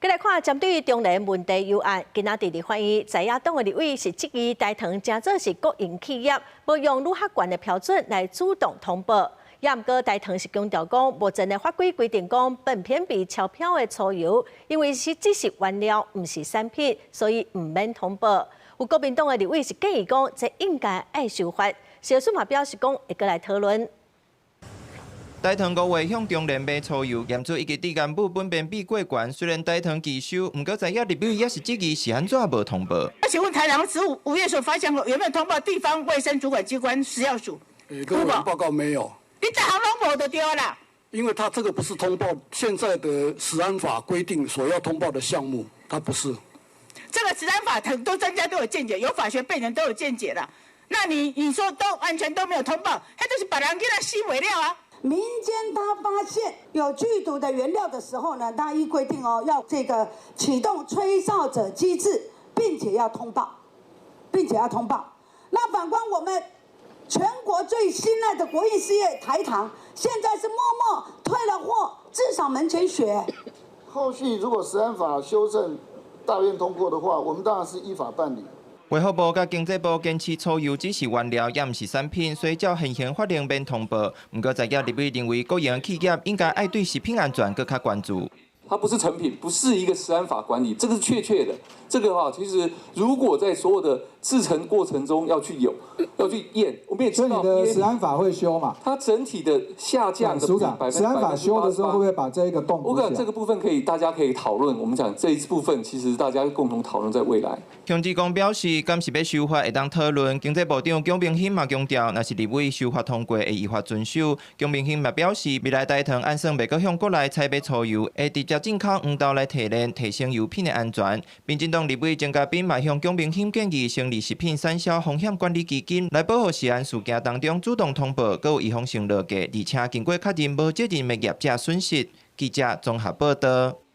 繼來看針對中聯問題油案，今仔佇立法院在野黨的立委是質疑台糖誠做是國營企業，無用愈較懸的標準來主動通報。也毋過台糖是強調講，目前的法規規定講，苯偏比超標的粗油，因為是只是原料，毋是產品，所以毋免通報。有國民黨的立委是建議講，這應該愛修法。小蘇嘛表示講，會閣來討論。台糖五月向中聯賣粗油，驗出以及致癌物苯偏比過懸。雖然台糖拒收，毋過在野立委也是質疑是按怎無通報。請問台糖十五5月所發現後，有沒有通報地方衛生主管機關食藥署？跟我們報告沒有。你逐項攏無就對啦。因為他這個不是通報，現在的食安法規定所要通報的項目，它不是。這個食安法很多專家都有見解，有法學背景都有見解啦。那你說都完全都沒有通報，他就是把人給他吸尾料啊。民間他發現有劇毒的原料的時候呢，他依規定哦，要這個啟動吹哨者機制，並且要通報，並且要通報。那反觀我們全國最信賴的國營事業台糖，現在是默默退了貨，自掃門前雪。後續如果食安法修正大院通過的話，我們當然是依法辦理。衛福部佮經濟部堅持粗油只是原料，也毋是產品，所以照現行法令免通報。毋過在野立委認為，國營企業應該愛對食品安全閣較關注。它不是成品，不是一個食安法管理，這個是確切的。這個哈，其實如果在所有的製程過程中要去有，要去驗，我們也知道。所以你的食安法會修嘛？它整體的下降的署長，食安法修的時候會不會把這一個洞？我講這個部分可以，大家可以討論。我們講這一部分，其實大家共同討論在未來。許智峰表示，敢是欲修法會當討論。經濟部長蔣明興嘛強調，若是立委修法通過，會依法遵守。蔣明興嘛表示，未來台糖按算袂閣向國內採買粗油，會直接進口黃豆來提煉，提升油品的安全。民進黨立委鍾嘉賓嘛向蔣明興建議成立食品產銷風險管理基金，來保護食安事件當中主動通報，閣有預防性落價，而且經過確認無責任的業者損失。記者綜合報道。